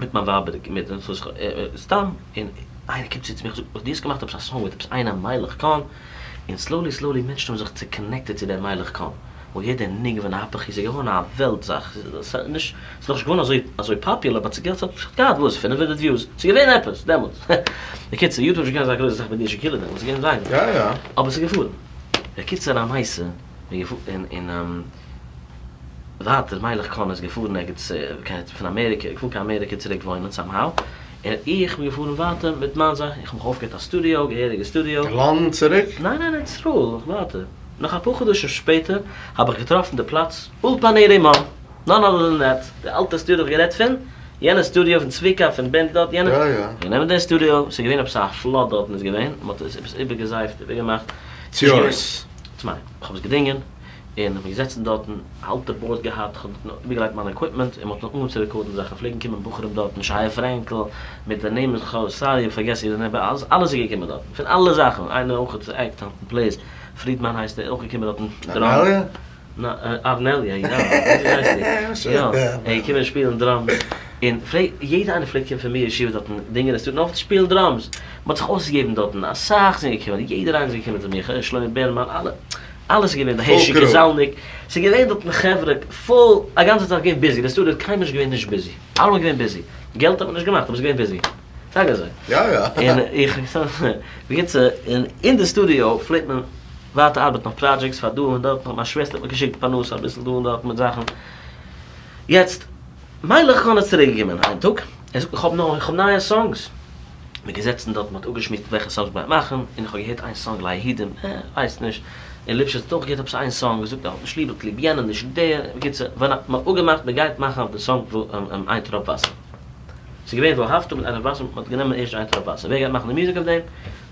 מיט מיין ווייב מיט סתם און איינער קומט צו צו מיר זאגט דו האסט געמאכט עפעס א song מיט עפעס איינער מיילעך קאהן און slowly slowly מענטשן האבן זיך צו connected צו דעם מיילעך קאהן מ'האט געהערט דעם ניגון ונהפוך הוא ס'איז געווארן א וועלט זאך ס'איז נישט ס'איז נאכנישט געווארן אזוי אזוי popular but ס'האט געהאט וואס 500 views ס'איז געווען עפעס דעמאלטס בקיצור YouTube איז נישט געווען אזא גרויסע זאך ביי די קהילה דעמאלטס ס'איז געווען ווייניג אבער ס'איז געפארן בקיצור המעשה און ווייטער מיילעך קאהן איז געפארן ערגעץ פון אמעריקע, געפארן קיין אמעריקע צוריק וואוינען סאם האו, און איך בין געפארן ווייטער מיט מיין זאך, איך האב מיך אויפגעהערט א סטודיאו, געהעריגע סטודיאו. אין לאנדאן צוריק? ניין ניין ארץ ישראל, ווייטער. נאך אפאר חדשים שפעטער האב איך געטראפן די פלאץ אולפני רימון, none other than that, די אלטע סטודיאו האב איך גערעדט פון, יענע סטודיאו פון צביקה פון בענד דארט, יענע, גענומען די סטודיאו, ס'איז געווען עפעס א flood דארטן איז געווען, מ'האט עס עפעס איבערגעזייפט, איבערגעמאכט. It's yours. It's mine. איך האב עס געדינגען. און איך בין געזעצן דארטן, א אלטע board געהאט, איך האב דארטן איבערגעלייגט מיין equipment, און מ'האט אנגעהויבן צו record ן זאכן, פלעגן קומען בחורים דארטן, שייע פרענקל, מיט די נעמען, כ'האב, sorry, איך פארגעס יעדע נעמען, אלעס איז געקומען דארטן, פון אלע זאכן, איינער אויך האט עקט היינט אין plays, פרידמאן הייסט ער, אויך געקומען דארטן, ארנעליא? ארנעליא, יא, וויאזוי הייסט ער? יא, ער איז געקומען שפילן drums, און פלעג, יעדער איינער פלעגט קומען פון מיר ישיבה דארטן, דינגען א סטודיאו, נאר צו שפילן drums, מ'האט זיך אויסגעגעבן דארטן, אסאך זענען געקומען, יעדער איינער איז געקומען צו מיר, שלומי בערמאן, אלע. אלעס איז געווען, די הערשי געזאלניק, ס'איז געווען דארטן חברה, פול, א גאנצע צייט געווען busy, די סטודיאו איז קיינמאל נישט געווען נישט busy, אלעמאל געווען busy, געלט האט מען נישט געמאכט אבער ס'איז געווען busy, זאג אזוי. יא יא. און איך, בקיצור, און אין די סטודיאו פלעגט מען ווייטער ארבעטן אויף projects פאר דא און דארט, מיין שוועסטער האט מיר געשיקט פרנסה אביסל דא און דארט מיט זאכן, יעצט, מיילעך קאהן איז צוריק געקומען איין טאג, ער זאגט איך האב נאך, איך האב נייע songs, מ'איז געזעצן דארט מ'האט אפגעשמועסט וועלכע songs מ'גייט מאכן, און איך האב געהערט איין song ליהודים, אה, ווייס נישט, און ליפשיץ האט אויך געהערט עפעס איין song, געזאגט ער האט נישט ליב, האט ליב יענעם נישט דער, בקיצור, ווען האט מען אפגעמאכט מ'גייט מאכן אויף די song איין טראפ וואסער, ס'איז געווען ואהבת מיט איין טראפ וואסער, מ'האט גענומען ערשט איין טראפ וואסער, ווער גייט מאכן די מוזיק אויף דעם?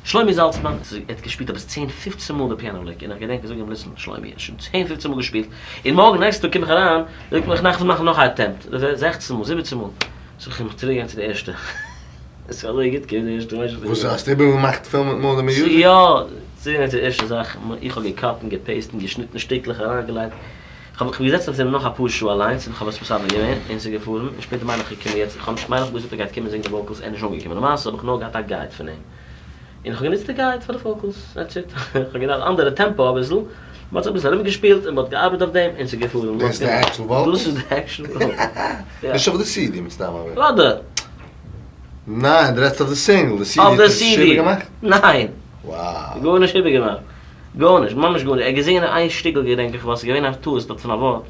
שלומי זאלצמאן, ער האט געשפילט עפעס צען פופצען מאל די piano lick, און איך געדענק איך זאג אים listen שלומי, האסט שוין צען פופצען מאל געשפילט, און מארגן next טאג קום איך אריין, זאגט מען איך נאך מאכן נאך א attempt, זעכצן מאל, זיבעצן מאל, זאג איך אים איך צוריק גיין צו די ערשטע, עס איז אזוי גוט געווען די ערשטע ווייסט וואס האסט איבערגעמאכט פיל מיט מאל די music? יא, צוריק גיין צו די ערשטע זאך, איך האב גע cut ן גע paste ן געשניטן שטיקלעך אריינגעלייגט, איך האב מיך געזעצט אויף דעם נאך אפאר שעה אליינס און איך האב עס מסדר געווען און ס'איז געפארן, און שפעטער מיילעך געקומען יעצט, איך האב נישט מיילעך געזאגט ער גייט קומען זינגען די vocals ער איז נישט אנגעקומען, למעשה האב איך נאר געהאט א guide פון אים און איך האב גענוצט די guide פאר די vocals, that's it, איך האב געדארפט אנדערע tempo אביסל, מ'האט זיך אביסל ארומגעשפילט און מ'האט געארבעט אויף דעם און ס'איז געפארן. דאס איז די actual vocals? דאס איז די actual vocals. נישט אויף די CD מסתם אבער. אוודאי. ניין, דו רעדסט אויף די single, די CD האט עס נישט איבערגעמאכט? ניין. Wow. גארנישט איבערגעמאכט. גארנישט, ממש גארנישט, ער האט געזינגען איין שטיקל געדענק איך ווייל ס'איז געווען א טעות דארט פון א ווארט,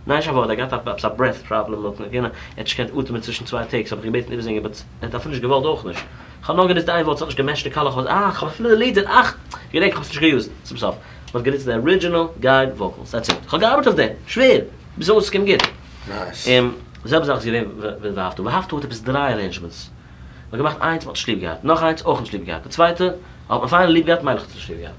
ניין נישט א ווארט, ער האט געהאט עפעס א breath problem דארט, ער האט נישט געקענט אטעמען צווישן צוויי takes, האב איך געבעטן איבערזינגען but ער האט אפילו נישט געוואלט אויך נישט, איך האב נאר גענוצט איין ווארט ס'האט נישט גע match ט די קאלעך, אה איך האב אפילו deleted, אך! געדענק איך האב עס נישט גע use ט צום סוף, מ'האט גענוצט די original guide vocals, that's it, איך האב געארבעט אויף דעם, שווער, ביז אויס ס'קומט גוט. Nice. און זעלבע זאך איז געווען מיט ואהבת, ואהבת האט עפעס דריי arrangements, מ'האט געמאכט איינס מ'האט נישט ליב געהאט, נאך איינס אויך נישט ליב געהאט, די צווייטע האט מען finally ליב געהאט מיילעך האט עס נישט ליב געהאט.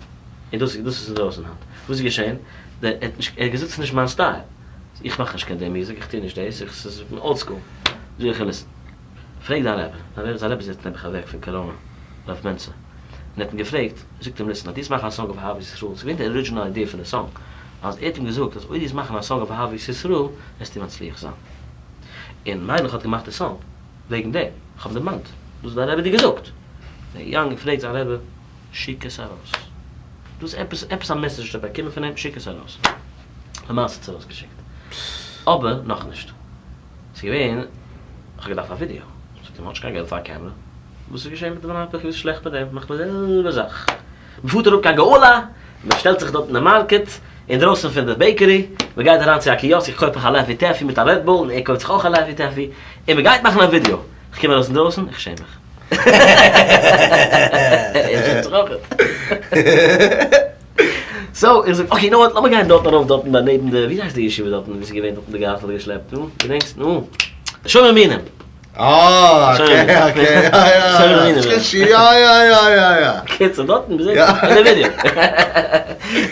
און דאס דאס איז אינדרויסן היינט. וואס איז געשען? דער ער האט נישט ער האט געזאגט ס'איז נישט מיין style. איך מאך נישט קיין דעם מוזיק, איך טו נישט דאס, איך ס'איז old school. זאג איך אים listen. פרעג דיין רבי. דיין רבי זיין רבי זיצט נעבעך אוועק פון קאראנע. רב מענצער. און ער האט אים געפרעגט, זאגט אים listen, אז דו וועסט מאכן א song אויף אהבת ישראל, ס'איז געווען די original idea פון די song, אז ער האט אים געזאגט אז אויב דו וועסט מאכן א song אויף אהבת ישראל, וועסטו מצליח זיין. און מיילעך האט געמאכט די song. וועגן דעם, איך האב דערמאנט וואס דיין רבי האט דיר געזאגט. דער יונג פרעגט זיין רבי, שיק עס ארויס. דאס איז עפעס, עפעס א message האט ער באקומען פון אים, שיק עס ארויס. למעשה האט עס ארויסגעשיקט. אבער נאכנישט. ס'איז געווען, איך האב געדארפט א ווידיאו. זאגט ער, מ'האט נישט קיין געלט פאר א קעמרע. וואס איז געשען מיט די ונהפוך הוא? וואס איז שלעכט מיט דעם? מאכט מען די זעלבע זאך. מ'פארט אראפ קיין גאולה, מ'שטעלט זיך דארט אין די market, אינדרויסן פון די bakery, מ'גייט אריין צו א kiosk, איך קויף מיך א Laffy Taffy מיט א Red Bull, און ער קויפט זיך אויך א Laffy Taffy, און מ'גייט מאכן א ווידיאו. איך קום ארויס אינדרויסן, איך שעם מיך. ער שעמט זיך אויך. So, איך זאג, okay, נו, לאמיר גיין דארטן ארויף דארטן ביי נעבן די, ווי הייסט די ישיבה דארטן, ווי ס'איז געווען דארטן די גארטל געשלעפט, נו, געדענקסט? נו. שומר מינים. אה, okay, okay, יא יא יא יא יא יא. קיצור, דארטן ביז אין די ווידיאו.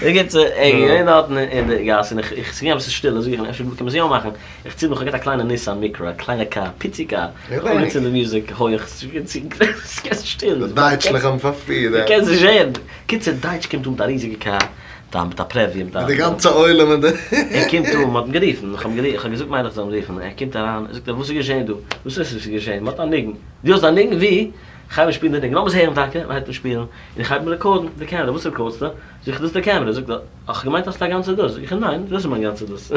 בקיצור, ער איז געווען דארטן אין די גאס, און איך, איך, ס'איז געווען אביסל שטיל, אזוי איך, אפשר קען מען עס יא מאכן, איך צינד מיך, איך האב געהאט א קליינע Nissan Micra, א קליינע קאר, פיצי קאר, איך האב אנגעצינדן די מוזיק הויעך, ס'איז שטיל. די דייטשלעך האבן פארפירט. דו קענסט נישט הערן. קיצור, דייטש קומט אן מיט א ריזיגע קאר. מיט א מיט א preview מיט א. מיט די גאנצע עולם אין די. ער קומט אן, מ'האט אים גערופן, איך האב אים איך האב געזאגט מיילעך זאל אים רופן, ער קומט אריין, זאגט ער וואס איז געשען דא? וואס איז וואס איז געשען? מ'האט א ניגון, דו האסט א ניגון? ווי? כ'הייב אן שפילן די ניגון, לאמיר עס הערן טאקע, מ'הייבט אן שפילן, און איך הייב אן record ן די קעמערע, וואס record סטו? זאג איך דאס איז די קעמערע, זאגט ער, איך האב געמיינט האסט א גאנצע דאס, זאג איך ניין, דאס איז מיין גאנצע דאס,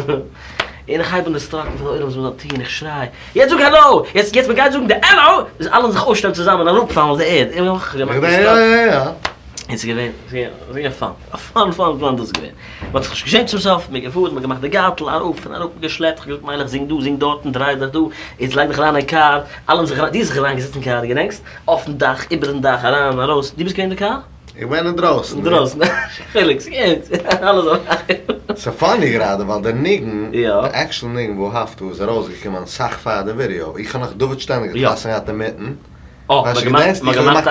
און איך הייב אן instruct ן פאר די עולם וואס מ'זאל טון, איך שריי, יעצט זאג העלאו! יעצט יעצט מ'גייט זאגן די העלאו! איז אלע זיך אויפשטעלן צוזאמען און אראפפאלן אויף די ערד, און איך האב געמאכט די instruction. און ס'איז געווען, ס'איז געווען fun, א fun fun fun דאס איז געווען. מ'האט זיך נישט געשעמט צום סוף, מ'איז געפארן, מ'האט געמאכט די גארטל, ארויף און אראפ געשלעפט, כ'האב געזאגט מיילעך זינג דא, זינג דארטן, דריי דיך דא, יעצט לייג דיך אריין אין קאר, אלע האבן זיך אריין, דו האסט זיך אריין געזעצט אין קאר, געדענקסט? אויפן דאך, איבערן דאך, אריין און ארויס, דו ביסט געווען אין די קאר? איך בין אינדרויסן. אינדרויסן, חילוק, ס'גייט, אלעס אריין. ס'איז funny גראדע ווייל די ניגון, די actual ניגון ואהבת איז ארויסגעקומען אסאך פאר די ווידיאו, איך האב נאך דוד שטענדיג האט חתונה געהאט אינמיטן, אה, מ'האט געמאכט מ'האט געמאכט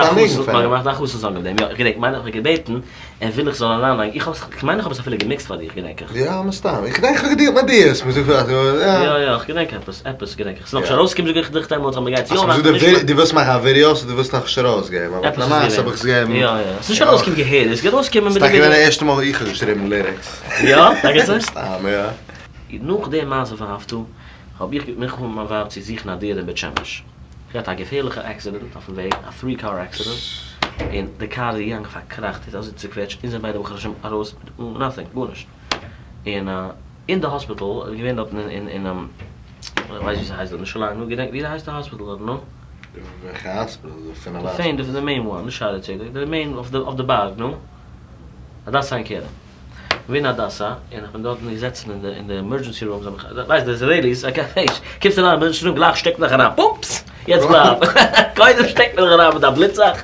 א חתן song אויף דעם, יא, איך געדענק, מיין איך האב געבעטן, ער וויל איך זאל אריינלייגן, איך האב עס, כ'מיין איך האב עס אפילו געמיקסט פאר דיך, געדענק איך. יא, מסתם, איך געדענק איך האב געדילט מיט דיר, עס מוז איך יא. יא יא, איך געדענק עפעס, עפעס געדענק איך, ס'איז נאכנישט ארויסגעקומען זאג איך דיך דעמאלטס אז מ'גייט עס יא מאכן, נישט מאכן. דו ווילסט מאכן א ווידיאו סאו דו ווילסט נאכנישט ארויסגעבן, אבער למעשה האב איך עס געגעבן. יא יא, ס'איז נישט ארויסגעקומען געהעריג, ס'גייט ארויסקומען מיט די ווידיאו. ס'איז טאקע געווען די ערשטע מאל איך האב געשריבן lyrics. יא? טאקע אזוי? מסתם, יא. נאך די מעשה פון האפטא האב איך מיך מיט מיין ווייב צו זוכן א דירה אין בית שמש. געהאט א געפערליכע accident אויפן וועג, א three car accident, און די קאר איז געגאנגען פארקראכט, איז אזוי צוקוועטשט, אונז זענען ביידע ברוך השם ארויס מיט nothing, גארנישט. און אין די האספיטאל, איז געווען דארטן אין אין איך ווייס ווי ס'הייסט דארט, ירושלים, נו געדענק, ווי הייסט די האספיטאל דארט, נו? וועלכע האספיטאל? די פון די פעין, די main one, נישט שערי צדק, די main אויף די בארג, נו? הדסה עין כרם. געווען הדסה, און איך בין דארטן געזעצן אין די אין די emergency room, זיי האבן מיך, ווייסט די איזרעיליס, קומסט אריין אין emergency room גלייך שטעקט מען דיך אריין, פופס! יעצט בלייב! קודם שטעקט מען דיך אריין מיט א בלוט זאך,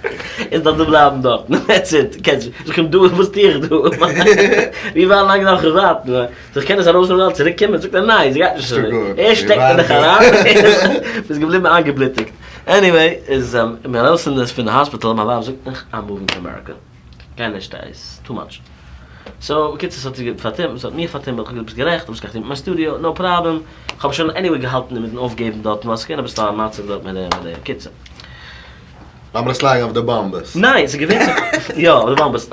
און דארפסטו בלייבן דארטן, that's it, קענסט נישט, זאג איך אים דא, וואס טו איך דא? ווי ווייט לאנג דארף איך ווארטן? זאג איך קען עס ארויסנעמען און צוריק קומען? זאגט ער ניין, ס'גייט נישט אזוי, ערשט שטעקט מען דיך אריין, ביסט געבליבן איינגעבלוטיגט. anyway, איז מיר ארויס פון די האספיטאל, מיין ווייב זאגט מיך I'm moving to America. קען נישט ס'איז too much. so בקיצור ס'האט זי פארטומלט, ס'האט מיך פארטומלט, כ'האב געזאגט ביסט גערעכט, האב עס געטון מיט מיין סטודיאו, no problem, כ'האב שוין anyway געהאלטן אינמיטן אויפגעבן דארטן ווייל ס'איז געווען אביסל א מצב דארט מיט די מיט די, קיצור. לאמיר עס לייגן אויף די באמבעס. ניין, ס'איז געווען יא, אויף די באמבעס.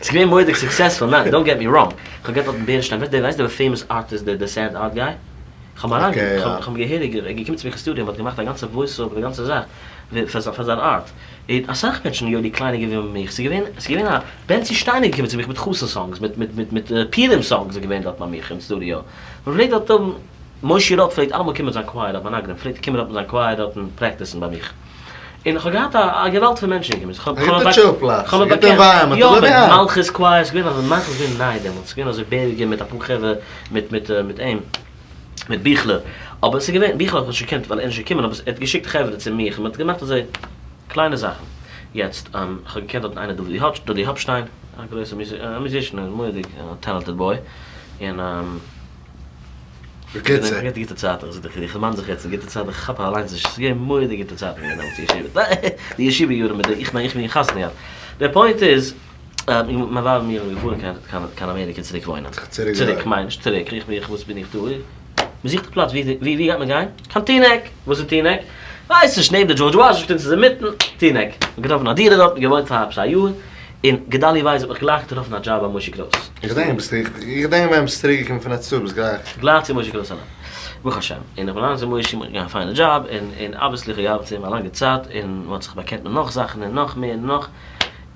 ס'איז געווען מורא'דיג successful, ניין, don't get me wrong, כ'האב געהאט דארטן בערנשטיין, ווייסט דער famous artist דער sand art guy? כ'האב אים אריין, כ'האב אים געהעריג, ער איז געקומען צו מיך אין סטודיאו, מ'האט געמאכט א גאנצע voice over, די גאנצע זאך, פאר זיין art. און אסאך מענטשן יא די קליינע געווען מיט מיך, ס'איז געווען, ס'איז געווען א, בענצי שטיין איז געקומען צו מיך מיט חתן songs, מיט מיט מיט מיט פורים songs איז געווען דארט ביי מיך אין סטודיאו, מען פלעגט דארט האבן, מושי ראטה פלעגט אלעמאל קומען מיט זיין choir דארט מנגנים, פלעגט קומען דארט מיט זיין choir דארט און practice ן ביי מיך, און איך האב געהאט א א געוואלד פון מענטשן געקומען, איך האב א גוטע chill פלאץ, א גוטע environment, יא, מיט מלכות choir, ס'איז געווען אזוי, מלכות איז געווען ניי דעמאלטס, ס'איז געווען אזוי בערגער מיט אפאר חברה, מיט מיט מיט אים. מיט ביכלער, אבער עס איז געווען, ביכלער האט נישט געקענט ווייל ער איז נישט געקומען, אבער ער האט געשיקט חברה צו מיך און מען האט געמאכט אזוי קליינע זאכן. יעצט, איך האב געקענט דארטן איינער דודי האפשטיין, א גרויסע musician, א מורא'דיג talented boy, און בקיצור. געהאט גוטע צייטן, איך זאג דיך, איך דערמאן זיך יעצט אין גוטע צייטן, איך כאפ אליינס נישט, עס איז געווען מורא'דיג גוטע צייטן געווען דעמאלטס אין ישיבה, די ישיבה יארן מיט די, איך מיין איך בין חתונה געהאט, דער point איז, מיין ווייב און מיר זענען געפארן קיין קיין אמעריקע צוריק וואוינען. צוריק, כ'מיין נישט צוריק, איך בין וואס בין איך דא? מ'זוכט א פלאץ, ווי ווי גייט מען גיין? קיין טינעק! וואס איז טינעק? ווייס נישט, נעבן די דזשארדזש וואשינגטאן, ס'איז אינמיטן טינעק. מ'האט געטראפן א דירה דארט, געוואוינט פאר עפעס א יאר, און גדלי' ווייס האט מיך גלייך געטראפן א דזשאב ביי מושי קרויס. איך געדענק ביסט איך געדענק ווען ביסט צוריק געקומען פון ארץ ישראל ביסט גלייך. גלייך צו מושי קרויס אריין. ברוך השם. און איך בין אריין צו מושי, מ'האט געהאט א פיינע דזשאב, און און obviously איך האב געארבעט צו אים א לאנגע צייט, און מ'האט זיך באקענט מיט נאך זאכן און נאך מער און נאך.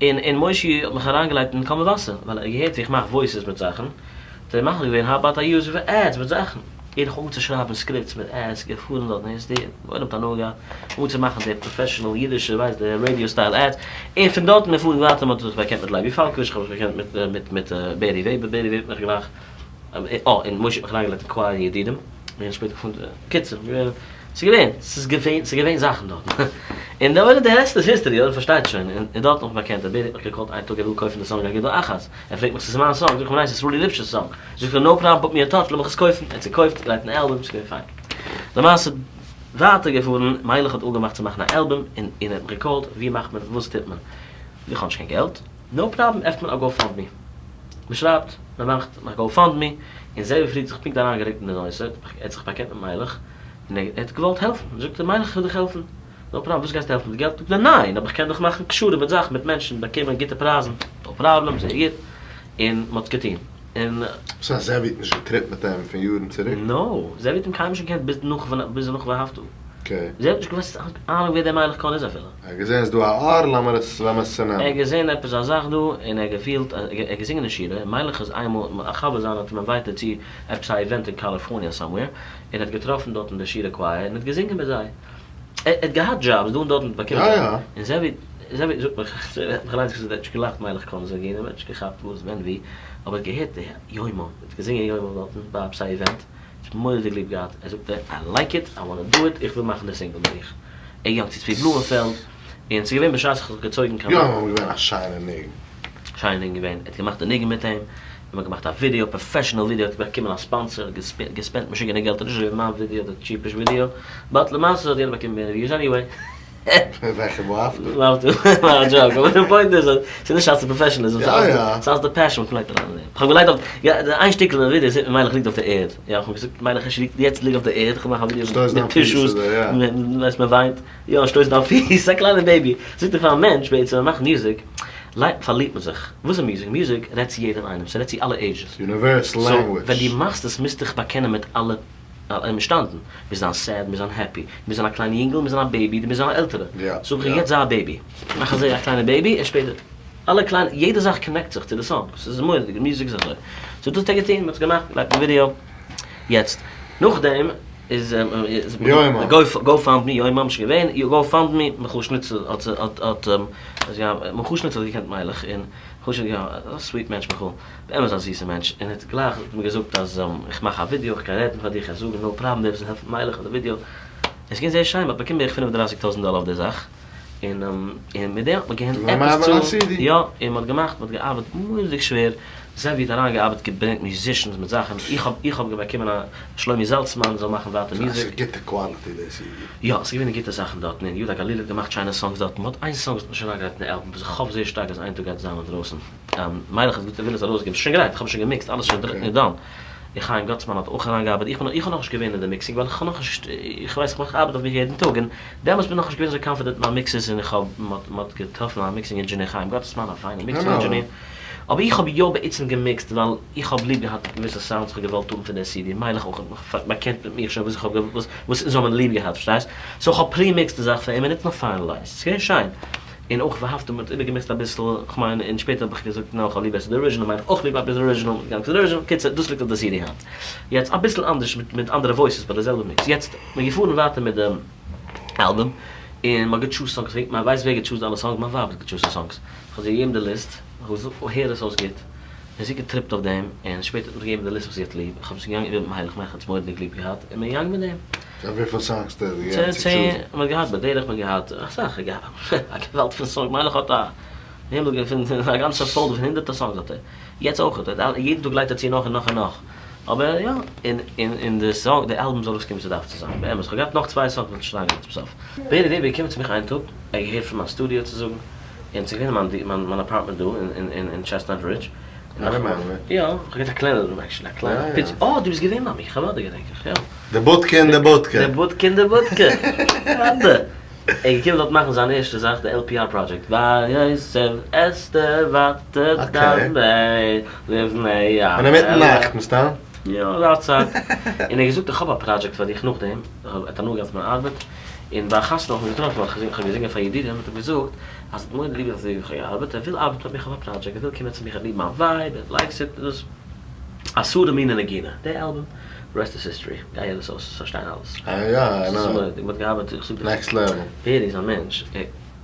און און מושי האט מיך אריינגעלייגט אין קול מבשר, ווייל ער האט געהערט ווי איך מאך voices מיט זאכן, האט ער מחליט געווען how about I use for ads מיט זאכן, יעדער האט אנגעהויבן צו שרייבן scripts מיט ads, געפארן דארט אין SD, עולם האט הנאה געהאט, אנגעהויבן צו מאכן די professional אידישע ווייסט די radio style ads, און פון דארטן מיר פארן ווייטער, מען האט זיך באקענט מיט לייבי פאלקאוויטש, איך האב זיך באקענט מיט מיט מיט בערי וועבער, בערי וועבער האט מיך גלייך, אה און מושי האט מיך אריינגעלייגט אין choir אין ידידים, און שפעטער געפארן, קיצור. ס'איז געווען, ס'איז געווען, ס'איז געווען זאכן דארטן. און די עולם, די rest איז history, אויב פארשטייט שוין. און דארטן האב איך באקענט, דער בער האט מיך געקאלט איין טאג ער וויל קויפן די song אגודה אחת. ער פרעגט מיך ס'איז מיין song, זאג איך אים ניין ס'איז סרולי ליפשיץ song. זאגט ער no problem put me in touch לאמיך עס קויפן. ער האט עס געקויפט, געלייגט אין אלבום, ס'איז געווען פיין. למעשה ווייטער געפארן, מיילעך האט אפגעמאכט צו מאכן א אלבום, און און ער האט מיך געקאלט, ווי מאכט מען, וואס טוט מען. איך האב נישט קיין געלט. no problem עפנט מען א GoFundMe. מען שרייבט, מען מאכט א GoFundMe, און זאב פריד האט זיך פונקט אריינגערוקט אין די נושא, ער האט זיך באקענט מיט מיילעך, און ער האט געוואלט העלפן, זאגט ער מיילעך איך וויל דיך העלפן, no problem, וואס גייסטו העלפן מיט געלט? זאגט ער ניין, אבער איך קען דיך מאכן קשרים מיט זאכן, מיט מענטשן, באקומען גוטע פרייזן, no problem, זייער גוט. און מ'האט עס געטון. און. סא זאבי האט נישט געטריפט מיט אים פון יארן צוריק? נאו, זאבי האט אים קיינמאל נישט געקענט ביז נאך ביז נאך ואהבת. אקעי. זאבי האט נישט געוואוסט אהנונג ווער דער מיילעך קאהן איז אפילו. ער האט געזען ס'איז דא א אור לאמיר עס לאמיר עס צונעמען. ער האט געזען עפעס א זאך דא און ער האט געפילט ער האט געזינגען אין שירה, מיילעך איז איינמאל א חבר זיינער האט אים אינווייטעד צו עפעס א איווענט אין קאליפארניע סאמוועיר און ער האט געטראפן דארטן די שירה קווייער און ער האט געזינגען מיט זיי. ער האט געהאט דזשאבס דא און דארט און באקומען יא יא. און זאבי זאבי זאגט מיך זאבי האט מיך אליינס געזאגט ער האט נישט געלאכט מיילעך קאהן זאגט יענער האט נישט געכאפט וואס ווען ווי אבער ער האט געהערט די יומם ער האט געזינגען יומם דארטן ביי עפעס א איווענט האט מורא'דיג ליב געהאט ער זאגט איי לייק איט איי וואנט דו איט איך וויל מאכן די סינגל מיט דיך ער געגאנגען צו צבי בלומענפעלד און ס'איז געווען בשעת איך האב זיך געצויגן קיין יומם איז געווען א שיינע ניגון. שיינע ניגון געווען ער האט געמאכט די ניגון מיט אים און מ'האט געמאכט א ווידיאו, פראפעשענעל ווידיאו, האט באקומען א ספאנסער, געספענדט משוגענע געלט, נישט אזוי ווי מיין ווידיאו, די טשיפעש ווידיאו, באט למעשה האט יענער באקומען מער וויוס עניוועי. וועלכע ואהבת? ואהבת, א דזשאוק, אבער די פוינט איז אז ס'איז נישט אלס די פראפעשענעליזם, ס'איז אלס די פעשען וואס מ'לייגט אריין אין דעם. כ'האב געלייגט אויף, יא, די איין שטיקל אין די ווידיאו זעט מען מיילעך ליגט אויף די ערד, יא, כ'האב געזאגט מיילעך אפשר ליגט יעצט ליג אויף די ערד, כ'וועל מאכן א ווידיאו מיט טישוס, ווייסט מ'וויינט, יא, שטויס דיין פיס, א קליינע בעיבי, זאגט ער פאר א מענטש בעצם ווען מ'מאכט מוזיק, לייט פארלירט מען זיך. וואס איז מוזיק? מוזיק רעדט צו יעדעם איינעם, ס'רעדט צו אלע עידזשעס. יוניווערסעל לענגוויטש. סאו ווען דו מאכסט עס מוזטו דיך באקענען מיט אלע אומשטאנדן. מוז זיין סעד, מוז זיין העפי, מוז זיין א קליינע יונגל, מוז זיין א בעיבי, דו מוזט זיין א עלטערע. סאו איך יעצט זיי א בעיבי. מאך אזוי א קליינע בעיבי און שפעטער אלע קליינע, יעדע זאך קאנעקט זיך צו די סאנג. ס'איז מורא'דיג, מוזיק איז אזוי. סאו דאס האט ער געטון, מ'האט עס געמאכט, געלייגט אין ווידיאו. יעצט, נאכדעם איז גאו פאנד מי, יומם שוין געווען, גאו פאנד מי, מיכל שניצער האט האט מיכל שניצער האט געקענט מיילעך, און מיכל שניצער א סוויט מענטש מיכל, באמת א זיסע מענטש, און האט גלייך מיר געזאגט אז איך מאך א ווידיאו, איך גיי רעדן פאר דיך, איך זאג נאו פראבלעם דער וואס העלפט מיילעך אויף די ווידיאו, עס איז געווען זייער שיין, מען האט באקומען בערך 35 טויזנט דאלער אויף די זאך, און און מיט דעם האט מען געקענט עפעס צאלן, יא, און מען האט געמאכט, מען האט געארבעט מורא'דיג שווער, זאבי האט אריינגעארבעט געברענגט מיוזישענס מיט זאכן, איך האב איך האב באקומען א שלומי זאלצמאן זאל מאכן ווייטער מוזיק. ס'איז גוטע קוואליטי די סי די. יא, ס'איז געווען גוטע זאכן דארטן, און יהודה גליל האט געמאכט שיינע סאנגס דארטן, מ'האט איין סאנג וואס האט מען שוין אריינגעלייגט אין די אלבום וואס איך האף זייער שטארק אז איין טאג גייט זיין אינדרויסן, מיילעך האט געזאגט ער וויל עס ארויסגעבן, ס'איז שוין גרייט, איך האב עס שוין געמיקסט, אלעס איז שוין דאן. און חיים גאטסמאן האט אויך אריינגעארבעט, איך בין איך האב נאכנישט געווען אין די מיקסינג ווייל איך האב נאכנישט, איך ווייס איך מאך ארבעט אויף מיך יעדן טאג, און דעמאלטס בין איך נאכנישט געווען אזוי קאנפידענט אין מיין מיקסעס, און איך האב, מ'האט געטראפן א מיקסינג אינדזשעניר חיים גאטסמאן, א פיינע מיקסינג אינדזשעניר, אבער איך האב יא בעצם געמיקסט ווייל איך האב ליב געהאט געוויסע סאונדס איך האב געוואלט האבן פון די סידי, מיילעך אויך האט מיך באקענט מיט מיך שוין וואס איך האב וואס אונז האבן ליב געהאט פארשטייסט? סאו איך האב פרי-מיקסט די זאך פאר אים און ער האט נאר פיינעלייזט, ס'איז געווען שיין. און אויך ואהבת מ'האט איבערגעמיקסט אביסל, כ'מיין און שפעטער האב איך געזאגט נאו כ'האב ליב בעסער די אריזשינעל מיין איך אויך ליב אביסל די אריזשינעל, מ'איז געגאנגען צו די אריזשינעל, קיצור דאס ליגט אויף די סידי היינט. יעצט אביסל אנדערש מיט מיט אנדערע וואויסעס באט די זעלבע מיקס. יעצט מ'איז געפארן ווייטער מיט די אלבום און מ'האט געטשוזט סאנגס, פרעגט מיין ווייסט ווער געטשוזט אלע סאנגס? מיין ווייב האט געטשוזט די סאנגס. כ'האב זי געגעבן די ליסט, כ'האב געזאגט הער עס אויס גוט, און זי האט געטריפט אויף דעם, און שפעטער האט מיר געגעבן די ליסט וואס זי האט ליב, איך האב עס געגאנגען איבער מיט מיילעך, מיילעך האט עס מורא'דיג ליב געהאט, און מ'איז געגאנגען מיט דעם. סא וויפיל סאנגס האט ער געגעבן צו טשוזן? מ'האט געהאט בדרך, מ'האט געהאט אסאך, א געוואלד פון סאנגס, מיילעך האט א הימל פון א גאנצע פאלדער פון הונדערטער סאנגס האט ער, יעצט אויך, יעדן טאג לייגט ער צו נאך און נאך און נאך, אבער יא, און און די סאנג, די אלבום זאל אויסקומען ווי ס'דארף צו זיין, באמת, כ'האב געהאט נאך צוויי סאנגס וואס האט נישט אריינגעלייגט צום סוף. בערי וועבער איז געקומען צו מיך איין טאג, ער האט געהערט פון מיין סטודיאו צו זאגן, און ס'איז געווען אין מיין אפארטמענט דא אין טשעסטנאט רידזש. יא, כ'האב געהאט א קליינע רום עקשעלי, א קליינע פיצי, אה דו ביסט געווען ביי מיך, אוודאי געדענק איך, יא. די בודקע אין די בודקע. די בודקע אין די בודקע. אוודאי. ער איז געקומען דארט מאכן זיין ערשטע זאך, די LPR פראדזשעקט, ויוסף אסתר ותדבר לפני המלך. און אינמיטן נאכט מסתם. יא, אזא צייט. און ער האט געזאגט איך האב א פראדזשעקט פאר דיך נאכדעם, ער האט הנאה געהאט פון מיין ארבעט, און ביי א חתונה האט מען געטראפן ווייל איך האב געזינגען פאר ידידים האט ער געזאגט אז ער האט מורא'דיג ליב געהאט ווי איך האב געארבעט, ער וויל ארבעטן מיט מיך אויף א פראדזשעקט, ער וויל קומען צו מיך, ער האט ליב מיין ווייב, ער לייקס איט, דאס עשרה מיני נגינה, די אלבום, רעסט איז היסטארי, גיי הער עס אויס, וועסט פארשטיין אלעס. אה יא, איי נאו. ס'איז מורא'דיג, מ'האט געארבעט, איך זאג דיך. נעקסט לעוועל. בערי איז א מענטש,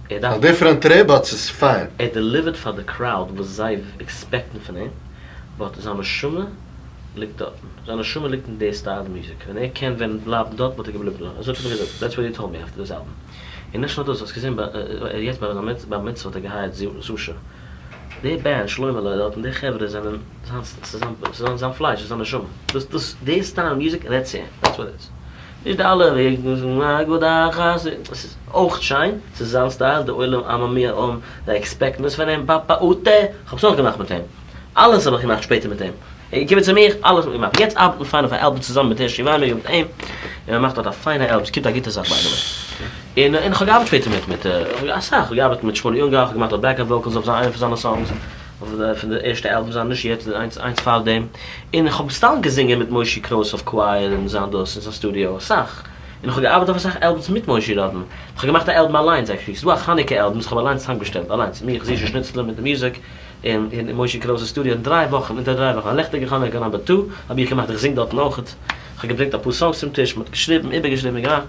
ער דארף. א דיפרענט טריפ באט ס'איז פיין. ער דעליווערט פאר די קראוד וואס זיי עקספעקטן פון אים, באט זיין נשמה ליגט דארטן, זיין נשמה ליגט אין די סטייל מוזיק, ווען ער קען ווען בלייבן דארט וואלט ער געבליבן דארט, אזוי האט ער מיר געזאגט, דעטס וואט הי טאלד מי אפטער דיס אלבום, און נישט נאר דאס, האסט געזען ביי יעצט ביי זיין בר מצוה האט ער געהייערט זושא, די בענד שלוימעלע דארט און די חברה זענען זיין ס'איז זיין פלייש, ס'איז זיין נשמה, דאס דאס די סטייל מוזיק רעדט צו אים, דעטס וואט איט איז, נישט די אלע ס'איז אויך שיין, ס'איז זיין סטייל, די עולם עממי העם זיי עקספעקטן עס פון אים, פאפא אוטע, כ'האב עס אויך געמאכט מיט אים. אלעס האב איך געמאכט שפעטער מיט אים. ער איז געקומען צו מיר, אלעס האט מען געמאכט. יעצט ארבעט מען פיין אויף א אלבום צוזאמען מיט הערשי וויינבערגער מיט אים, און מען מאכט דארט א פיינע אלבום, ס'קומט א גוטע זאך ביי די וועי. און און כ'האב געארבעט שפעטער מיט מיט אסאך, כ'האב געארבעט מיט שמואל יונגער, כ'האב געמאכט דארט בעקאפ וואקעלס אויף איינע פון זיינע סאנגס. אויף די פון די ערשטע אלבום זיינע, נישט יעצט, די איינס איינס פאר דעם, און איך האב סתם געזינגען מיט מושי קרויס אויף קווייער אין זיין דאס אין זיין סטודיאו אסאך, און איך האב געארבעט אויף אסאך אלבומס מיט מושי ראטן, איך האב געמאכט א אלבום אליינס actually, ס'איז דא א חנוכה אלבום וואס איך האב אליינס צוזאמגעשטעלט אליינס, מיך, זישע שניצלער מיט די מוזיק, און אין מושי קרויס'ס סטודיאו אין דריי וואכן, אונטער דריי וואכן, א לעכטיגע חנוכה number two האב איך געמאכט, איך זינג דארטן אויכעט, איך האב געברענגט אפאר songs צום טיש, מ'האט געשריבן, איבערגעשריבן און געמאכט.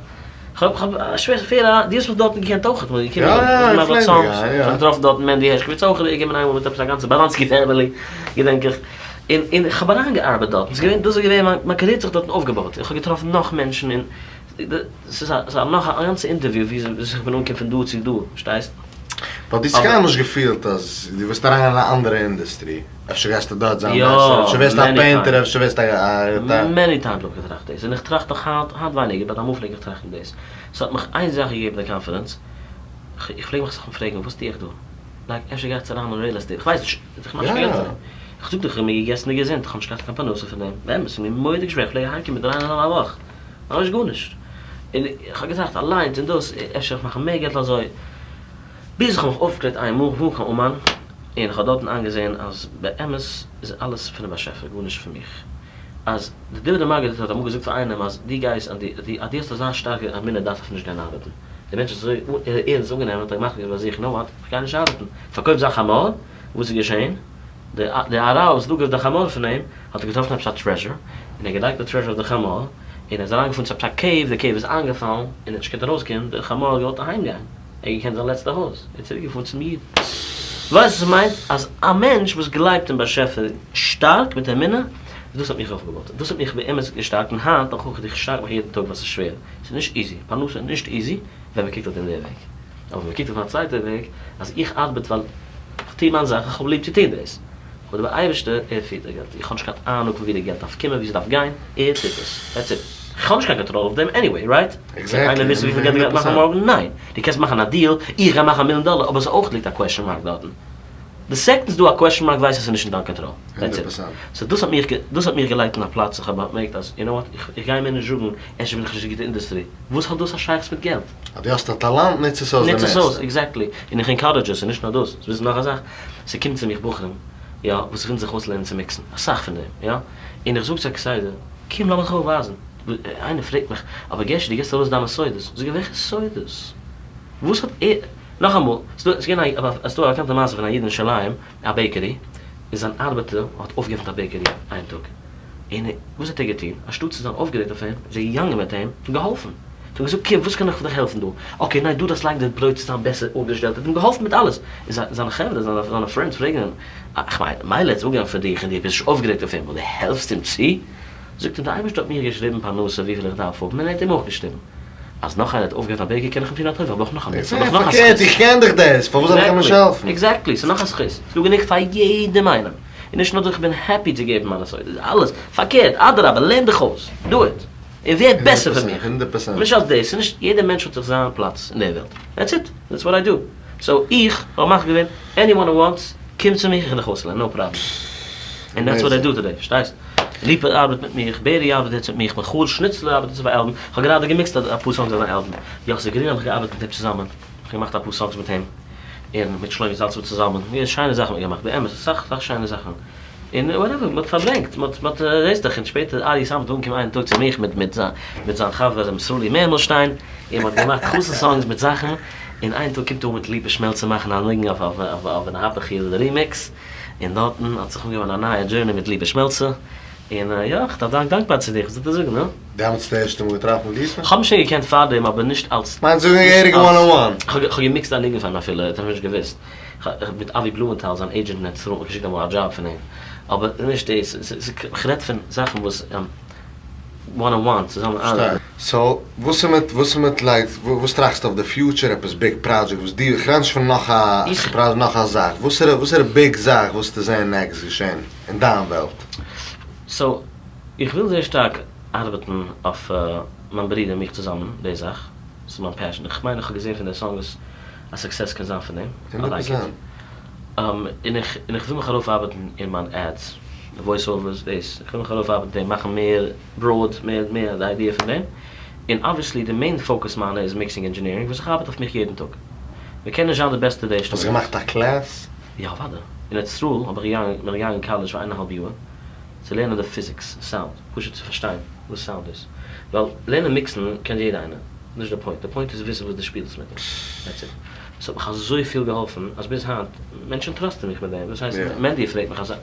כ'האב כ'האב א שווער פער א דו האסט מיך דארטן געקענט אויכעט מ'איז געקומען יא יא געמאכט איך דארט פלעג songs גיין יא. כ'האב געטראפן דארטן מענדי הערשקאוויץ אויכעט איז געקומען איינמאל מיט עפעס א גאנצע באראנסקי family געדענק איך און און כ'האב אריין געארבעט דארטן ס'איז געווען דאס איז געווען מיין מיין career האט זיך דארטן אויפגעבויט איך האב געטראפן נאך מענטשן און ס'איז א ס'איז א נאך א גאנצע אינטערוויו ווי אזוי איך בין אנגעקומען פון דא צו דא פארשטייסט. ווייל דו האסט אבער. קיינמאל נישט געפילט אז דו ווילסט אריין אין א אנדערע industry? אפשר גייסטו דארט זיין יא, בעסער, אפשר ווערסטו א many painter, times. אפשר ווערסטו א. many times האב איך געטראכט דאס, און איך טראכט נאך היינט, היינט ווייניגער, but אמאל פלעג איך טראכטן דאס. ס'האט מיך איין זאך געגעבן די confidence, איך פלעג מיך אסאך מאל פרעגן וואס טו איך דא? like אפשר גיי איך צו אריין אין real estate, איך ווייס נישט, איך מאך נישט קיין געלט פון דעם. איך זאג דיך, איך האב מיר געגעסן די געזונט, איך האב נישט געהאט קיין פרנסה פון דעם, באמת, ס'איז מיר מורא'דיג שווער, איך פלעג אהיימקומען מיט דריי און א האלב א וואך, ממש גארנישט. און איך האב געטראכט אליינס און דאס, אפשר איך מאך מער געלט אזוי. ביז איך האב מיך אויפגעקלערט איין מאל, כ'פאר קיין אומאן, און איך האב דארטן איינגעזען אז באמת איז אלעס פונעם באשעפער, גארנישט פון מיך. אז די דובנער מגיד האט אמאל געזאגט פאר איינעם אז דו גייסט אז דו אז דו האסט אזא שטארקע אמונה דארפסטו נישט גיין ארבעטן. דער מענטש האט אזוי ערנסט אנגענומען האט ער געמאכט ביי זיך, you know what, איך גיי נישט ארבעטן. פארקויפט זיין חמור, וואס איז געשען? די די אראב וואס האט אפגעקויפט די חמור פון אים, האט ער געטראפן עפעס א treasure, און ער האט געלייגט די treasure אויף די חמור, און ער איז אריינגעפארן צו עפעס א cave, די cave איז איינגעפאלן, און ער האט נישט געקענט ארויסקומען, דער חמור האט געוואלט אהיימגיין. ער האט געקענט זיין לעצטע הויז, ער איז צוריק געפארן צום איד. ווייסט וואס עס מיינט אז א מענטש וואס גלייבט אין באשעפער שטארק מיט אמונה, דאס האט מיך אויפגעבויט, דאס האט מיך באמת געשטארקט, און היינט נאך אויך, איך שטארק מיך יעדן טאג ווייל ס'איז שווער, ס'איז נישט easy, פרנסה איז נישט easy ווען מען קוקט אויף דעם וועג, אבער ווען מען קוקט אויף א צווייטע וועג, אז איך ארבעט ווייל איך טו מיין זאך, איך האב ליב צו טון דאס, אבער דער אייבערשטער ער פירט די געלט, איך האב נישט קיין אהנונג פון ווי די געלט דארף קומען, ווי ס'דארף גיין, ער טוט עס, that's it, איך האב נישט קיין קאנטראל אויף דעם anyway, right? קען איינער וויסן וויפיל געלט ער גייט מאכן מארגן? ניין! דו קענסט מאכן א deal, איך גיי מאכן א מיליאן דאלער, אבער עס אויך ליגט א question mark דארטן. די second ס'איז דא א question mark ווייס איך ס'איז נישט אין דיין קאנטראל. That's it. So דאס האט מיך דאס האט מיך געלייגט אין א פלאץ איך האב באמערקט אז you know what, איך גיי מער נישט זאגן אפשר בין איך נישט די גוטע industry. וואס האט דאס א שייכות מיט געלט? אז דו האסט א טאלאנט נוץ עס אויס די נוץ עס אויס, מערסטע. Exactly. און איך encourage עס, און נישט נאר דאס, זאלסט וויסן נאך א זאך, ס'קומט צו מיך בחורים, יא, וואס ווילן זיך אויסלערנען צו mix ן, אסאך פון דעם, יא, און איך זאג זיי כסדר, קום לאמיך דיך אויפווייזן. איינער פרעגט מיך, אבער גערשי דו גיבסט ארויס דיינע סודות, זאג איך וועלכע סודות? וואס האט ער, נאכאמאל, ס'איז געווען א, ס'איז דא א באקאנטע מעשה פון א איד אין ירושלים, א bakery, און זיין ארבעטער האט אויפגעעפנט א bakery איין טאג, און וואס האט ער געטון, אנשטאט צו זיין אויפגערעגט אויף אים, איז ער געגאנגען מיט אים און געהאלפן, האט אים געזאגט קום וואס קען איך דיך העלפן דא, okay ניין דו דארפסט לייגן די ברויט צו זיין בעסער אפגעשטעלט, ער האט אים געהאלפן מיט אלעס, און זיינע חברה, זיינע friends פרעגן אים, איך מיין, מילא ער האט עס אפגעעפנט פאר דיך און דו ביסט נישט אויפגערעגט אויף אים ווייל דו העלפסט אים צו, זאגט אים דער אייבערשטער האט מיר געשריבן פרנסה וויפיל איך דארף האבן און ער האט אים אויך געשריבן אז נאך איינער האט אויפגעהערט א bakery קען איך אים טון א טובה האב איך נאך א מצוה האב איך נאך א זכות. פארקערט איך קען דיך דאס פארוואס זאל איך אים נישט העלפן? Exactly ס'איז נאך א זכות ס'איז דא גענוג פאר יעדעם איינעם און נישט נאר דאס איך בין happy צו געבן מיינע סודות אלעס פארקערט אדרבה לערן דיך אויס do it און ווער בעסער פון מיך הונדערט פערסענט. נישט אלס דאס ס'איז נישט יעדער מענטש האט זיך זיין פלאץ אין דער וועלט that's it that's what I do so איך האב מחליט געווען anyone who wants קום צו מיך איך וועל דיך אויסלערנען no problem און that's what I do today פארשטייסט? ליפא ארבעט מיט מיך, בערי ארבעט יעצט מיט מיך, מיכאל שניצלער ארבעט יעצט אויף א אלבום, כ'האב גראדע גע mixed אפאר songs אויף זיין אלבום, יאסי גרין האב איך געארבעט מיט אים צוזאמען, כ'האב געמאכט אפאר songs מיט אים, און מיט שלומי זאלצמאן צוזאמען, יא שיינע זאכן האט מען געמאכט, באמת אסאך אסאך שיינע זאכן, און whatever, מ'האט פארברענגט, מ'האט מ'האט זעסט דאך, און שפעטער ארי סאמעט איז אנגעקומען איין טאג צו מיך מיט מיט זיין מיט זיין חבר ר' סרולי מערמעלשטיין, און מ'האט געמאכט חתן songs מיט זאכן, און איין טאג קומט ער אן מיט ליפא שמעלצער מאכן א ניגון אויף אויף אויף ונהפוך הוא די רימיקס. און דארטן האט זיך אנגעהויבן א נייע journey מיט ליפא שמעלצער, און יא, איך דארף זיין דאנקבאר צו דיך, וואס זאל איך דיר זאגן, הא? דעמאלטס די ערשטע מאל געטראפן ליפא? כ'האב אים שוין געקענט פארדעם אבער נישט אלס. מיינט זאגן געהעריג one on one. כ'האב גע mixed א ניגון פאר אים אפילו, ער האט אפילו נישט געוואוסט. מיט אבי בלומענטאל זיין agent אין ארץ ישראל האט מיר געשיקט אמאל א דזשאב פון אים. אבער נישט דאס, כ'רעד פון זאכן וואס one on one צוזאמען ארבעטן. So וואס איז מיט וואס איז מיט like וואס טראכסטו אויף די future עפעס big project וואס דו איך רעד נישט פון נאך א surprise נאך א זאך וואסערע וואסערע big זאך ווילסטו זעהן next געשעהן אין דיין וועלט? So איך וויל זייער שטארק ארבעטן אויף מיין ברודער מיך צוזאמען די זאך ס'איז מיין passion איך מיין איך האב געזעהן פון די songs א success קען זיין פון דעם I like it און איך און איך וויל מיך ארויף ארבעטן אין מיין ads voice overs דאס איך וויל מיך ארויף ארבעטן דעם מאכן מער broad מער מער די idea פון דעם, און obviously די main focus מיינע איז mixing engineering וואס איך ארבעט אויף מיך יעדן טאג. מען קען נישט זיין די בעסטע די ערשטע האסט מינוט. געמאכט א class? יא אוודאי. אין ארץ ישראל האב איך געגאנגען, בין איך געגאנגען אין קאלעדזש פאר איין און א האלב יאר צו לערנען די פיזיקס, סאונד, פשוט צו פארשטיין וואס סאונד איז, ווייל לערנען mix ן קען יעדער איינער, נישט די point, די point איז וויסן וואס דו שפילסט מיט דעם, that's it. עס האט מיך אזויפיל געהאלפן אז ביז היינט, מענטשן trust ן מיך מיט דעם, דאס הייסט מענדי פרעגט מיך אזא,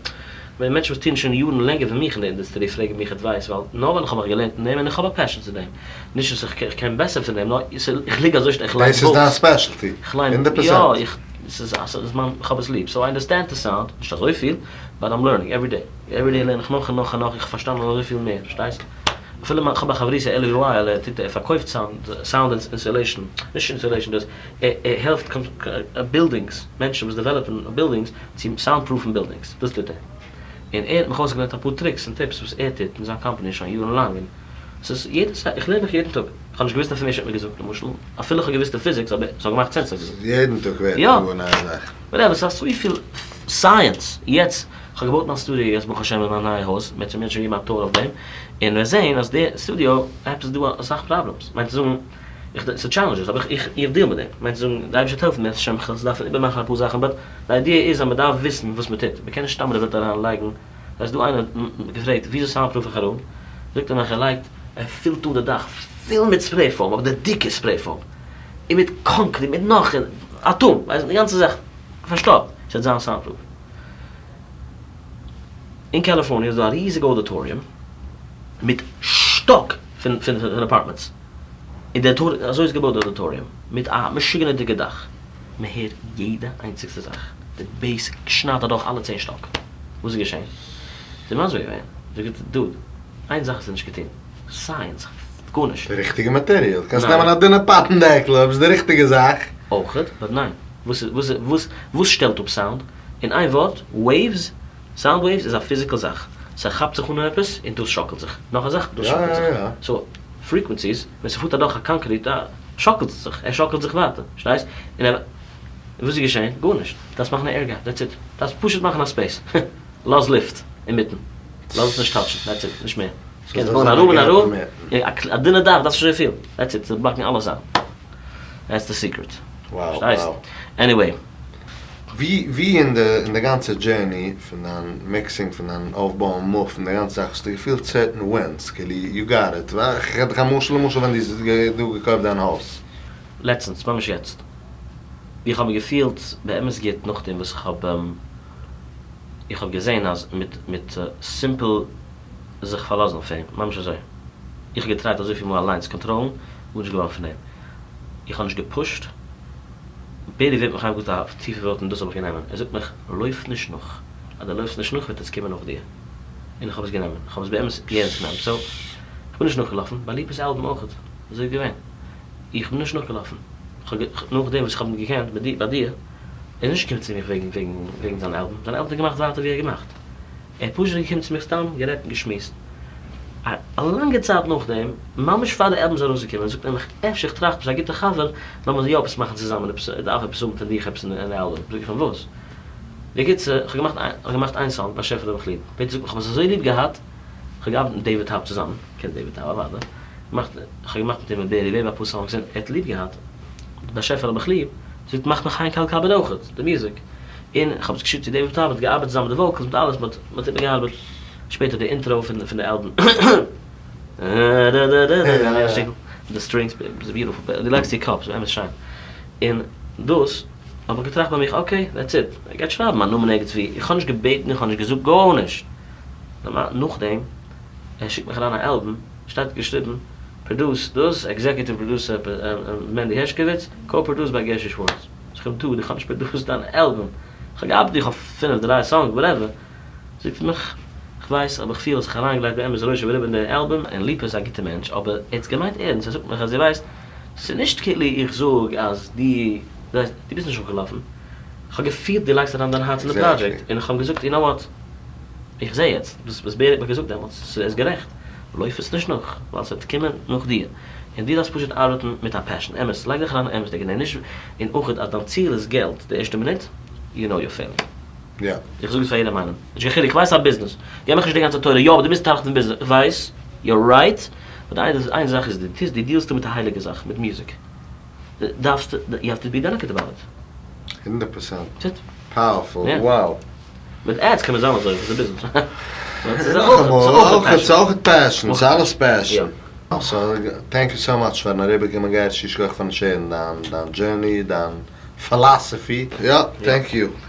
ווען מענטשן וואס טוען שוין יארן לענגער ווי מיך אין די אינדוסטרי פרעגן מיך advice, ווייל נאר ווייל איך האב מיך געלערנט אין דעם און איך האב א passion צו דעם, נישט אז איך קען בעסער פון דעם, נאר איך ליג אזוי שטארק, איך ליין דאס איז דיין books, specialty, איך ליין, 100%. יא, איך, ס'איז ס'איז מיין, איך האב עס ליב, so I understand די סאונד, נישט אזויפיל, but I'm learning every day, every day לערן איך נאך און נאך און נאך, איך האב פארשטאנען אזויפיל מער, פארשטייסט? אפילו מיין, כ'האב א חברותא אלי ווייל, ער טוט, ער פארקויפט sound, sound insulation, נישט insulation דאס, ער העלפט בילדינגס, מענטשן וואס develop ן בילדינגס, צו sound proof ן בילדינגס, דאס טוט ער. און ער האט מיך אויסגעלערנט אפאר tricks און tips וואס ער טוט אין זיין קאמפאני שוין יארן לאנג, און ס'איז יעדע צייט, איך לערן מיך יעדן טאג, איך האב נישט געוואוסט אפילו ער האט מיר געזאגט למשל, אפילו איך האב געוואוסט די physics אבער ס'האט געמאכט sense אז ער זאגט. יעדן טאג ווערט יא. געוואר נייע זאכן. whatever, ס'איז אזויפיל science, יעצט, איך האב געבויט מיין סטודיאו יעצט ברוך השם אין מיין נייע הויז, מ'וועט שוין געבן א tour אויף דעם, און מ'וועט זען אז די סטודיאו עפעס דא אסאך problems, מיינט צו זאגן, איך ס'איז challenges אבער איך איך deal מיט דעם, מיינט צו זאגן די אייבערשטער וועט העלפן בעזרת השם איך וועל דארפן איבערמאכן אפאר זאכן but די idea איז אז מ'דארף וויסן וואס מ'טוט, מ'קען נישט סתם אין די וועלט אריין לייגן, ס'איז דא איינער האט געפרעגט וויאזוי sound proof איך א room, זאגט ער מיך ער לייגט ער פילט אן די דאך פול מיט spray foam אבער די דיקע spray foam, און מיט concrete מיט נאך און אטאם ווייסט די גאנצע זאך פארשטאפט, ס'וועט זיין sound proof. אין קאליפארניע איז דא א ריזיגע auditorium מיט שטאק פון פון apartments. און די אויטאר אזוי איז געבויט די auditorium, מיט א משוגענע דיקע דאך, מען הערט יעדע איינציגסטע זאך, די bass שניידט אדורך אלע צען שטאק, וואס איז געשען? זיי מסביר געווען, זאג איך דוד, איין זאך האסטו נישט געטון, science, גארנישט. די ריכטיגע material, קענסט נעמען א דינע פאטן דעקל אויב איז די ריכטיגע זאך. אויכעט, but ניין, וואס איז וואס וואס וואס שטעלט אפ סאונד? אין איין ווארט, waves. sound waves איז א physical זאך, ס'כאפט זיך אן אין עפעס און דאס שאקלט זיך, נאך א זאך, דאס שאקלט זיך, so frequencies, ווען ס'פארט אדורך א concrete שאקלט עס זיך, ער שאקלט זיך ווייטער, פארשטייסט? און ער, וואס איז געשען? גארנישט, דארפסט מאכן א air gap, that's it, דארפסט פשוט מאכן א space, לאז לופט אינמיטן, לאז עס נישט touch ן, that's it, נישט מער, קענסט בויען ארום און ארום, א דינע דאך דארפסט נישט אזויפיל, that's it, ס'וועט block ן אלע sound, that's the secret, פארשטייסט? Anyway. ווי ווי אין די אין די גאנצע journey פון דיין mixing פון דיין אויפבויען מוף פון די גאנצע זאך האסטו געפילט certain wins כאילו you got it איך געב דיך א משל למשל ווען דו האסט דא געקויפט דיין הויז. לעצטנס, ממש יעצט. איך האב מיר געפילט באמת גוט נאכדעם וואס איך האב איך האב געזען אז מיט מיט simple זיך פארלאזן אויף אים, ממש אזוי. איך האב געטרייט אזויפיל מאל אליינס קאנטראלן, גארנישט געווארן פון דעם. איך האב נישט געפושט. בערי ווערט מיך איינגעזאגט א טיפע ווארט און דאס האב איך גענומען, ער זאגט מיך לויף נישט נאך, אז דו לויפסט נישט נאך וועט עס קומען נאך דיר, און איך האב עס גענומען, איך האב עס באמת ערנסט גענומען, so איך בין נישט נאכגעלאפן, ביי ליפא'ס אלבום אויך אזוי געווען, איך בין נישט נאכגעלאפן, איך האב נאכדעם וואס איך האב אים געקענט ביי דיר, ער איז נישט געקומען צו מיך וועגן וועגן זיין אלבום, זיין אלבום האט ער געמאכט ווייטער ווי ער האט געמאכט. ער האט פשוט געקומען צו מיך סתם גערעדט און געשמועסט. א לאנגע צייט נאכדעם, ממש פאר די אלבום איז ארויסגעקומען, זאגט ער מיך, אפשר איך טראכט ביסט א גוטע חבר, לאמיר יא עפעס מאכן צוזאמען, עפעס, איך דארף עפעס האבן פון דיך עפעס אין די אלבום. זאג איך אים, וואס? בקיצור, איך האב געמאכט איין, איך האב געמאכט איין song, באשעפער האב איך ליב. שפעטער זאגט מיך, איך האב עס אזוי ליב געהאט, איך האב געארבעט מיט דעיוויד טאוב צוזאמען, קענסט דעיוויד טאוב אוודאי, געמאכט, איך האב געמאכט מיט אים מיט בערי וועבער אפאר songs און ער האט ליב געהאט, באשעפער האב איך ליב, זאגט מאך נאך איין קאלקאבער אויכעט, די מוזיק. און איך האב עס געשיקט צו דעיוויד טאוב, האט געארבעט צוזאמען מיט די vocals מיט אלעס, מ'האט מ'האט איבערגעארבעט שפעטער די intro פון פון די אלבום. די strings איז beautiful, דו לייגסט צו קאפ, ס'איז באמת שיין. און דאס האב איך געטראכט ביי מיך, okay, that's it, ער גייט שרייבן מיין נאמען ערגעץ וואו, איך האב נישט געבעטן, איך האב נישט געזאגט גארנישט. נאכדעם ער שיקט מיך אריין א אלבום, שטייט געשריבן produced דאס, executive producer מענדי הערשקאוויץ, co-produced by גערשי שווארץ. זאג איך אים דוד איך האב נישט produced דיין אלבום, איך האב געארבעט איך אויף פינף דריי songs whatever, זאגט ער מיך איך ווייס אבער איך פיל אז איך האב אריינגעלייגט באמת ראשי ורובו אין די אלבום, און ליפא איז א גוטע מענטש אבער ער האט עס געמיינט ערנסט, ער זאגט מיך אז דו ווייסט ס'איז נישט כאילו איך זאג אז דו ווייסט דו ביסט נישט אפגעלאפן, איך האב געפילט דו לייגסט אריין דיין הארץ אין די פראדזשעקט, און איך האב געזאגט you know what איך זע יעצט וואס בערי האט מיך געזאגט דעמאלטס, ער איז גערעכט, לויף עס נישט נאך ווייל ס'וועט קומען נאך דיר. און דו דארפסט פשוט ארבעטן מיט א passion, אמת, לייג דיך אריין אמת'דיג אין דעם, נישט, און אויך אז דיין ציל איז געלט די ערשטע מינוט, you know you're failing. יא. איך זאג עס פאר יעדעם איינעם, נישט קיין חילוק, איך ווייס א ביזנעס, געב מיך נישט די גאנצע תורה, יא אבער דו מוזט טראכטן ביזנעס, איך ווייס, you're right, but איין זאך איז, דו טוסט, דו deal סט דא מיט א הייליגע זאך, מיט מוזיק, דו דארפסט, you have to be delicate about it. 100%. That's it. Powerful, wow. מיט ads קען מען זיין אזוי, ס'איז א ביזנעס. ס'איז אויך ס'איז אויך passion, ס'איז אלעס passion. So, thank you so much פארן אריבערקומען גערשי, שכוח פארן share ן דיין דיין journey, דיין philosophy. יא, thank you.